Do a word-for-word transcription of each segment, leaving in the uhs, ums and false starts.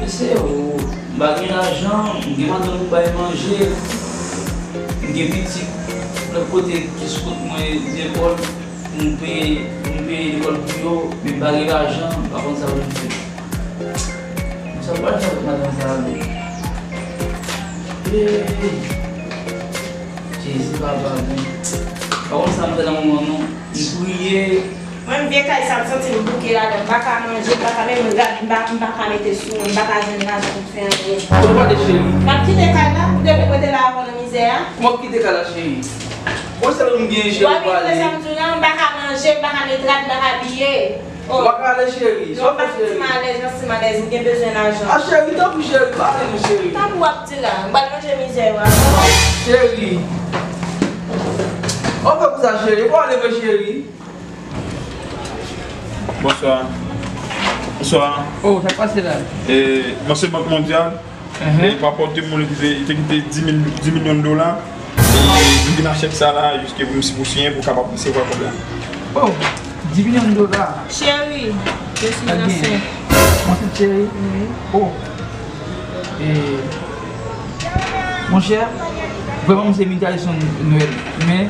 Mesye, o, m pa gen lajan, m gen madanm pou bay manje, m gen pitit lòt kote ki sou kont mwen lekòl, pou m peye, pou m peye lekòl pou yo, men m pa gen lajan, m pa konn sa pou m fè. Sa pral fè avèk madanm sa a menm? Hey! Jezi papa, bon. Pa konn sa m fè nan moman non. M priye. Mwen, m vye kay sa, m santi m bouke ladan. M pa ka manje, m pa ka menm rad, m pa, m pa ka mete sou mwen, m pa ka jwenn lajan pou m fè anyen. Ou pale, cheri. M ap kite kay la, ou te vle mete la avan nan mizè a? Ou ap kite kay la, cheri. Ou se lè m gen je w pale. Sa m di w la, m pa ka manje, m pa ka met rad, m pa ka abiye. Oh. Ou pa ka ale, cheri. Non, m pa santi m alèz, m pa santi m alèz, m gen bezwen lajan. A, cheri, tanpri, cheri, pa ale non, cheri. Tanpri w ap di la, m pral manje mizè yo avan. Cheri. Ou fè pou sa, cheri. Ou pa ale vre, cheri. Bonswa. Bonswa. Oh, sa k pase la? E, mwen se Bank Mondyal. E pa pòte moun ki te, te kite dis mil, dis milyon dola. E m vin ak chèk sa la, jiske pou m, pou siyen, pou w kapab resevwa kòb la. Oh, dis milyon dola. Cheri, je suis enceinte. Mwen se cheri. Oh. E, monchè, vrèman, m se Mickaëlson Noël. Men,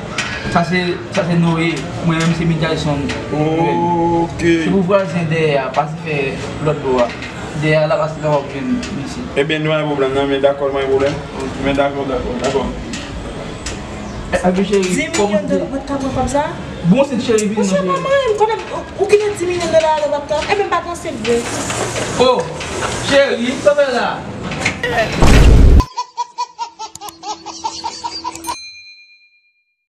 sa se, sa se Noé. Mwen menm, se Mickaëlson Noël. Ok. Se pou vwazen dèyè a, pase fè lòt bò a. Dèyè la, pase la, w ap jwenn mesye. Ebyen, nou pa gen pwoblèm, non, men dakò, nou pa gen pwoblèm. Men dakò, dakò, dakò. Ebyen, cheri, dis milyon dola, mwen ta pran kòb sa? Bon, se cheri, vin, non, cheri. Monchè, manman, m konnen ou kite dis milyon dola la, w ap ta. Ebyen, m pa t ansent vre. Oh, cheri, sa w fè la?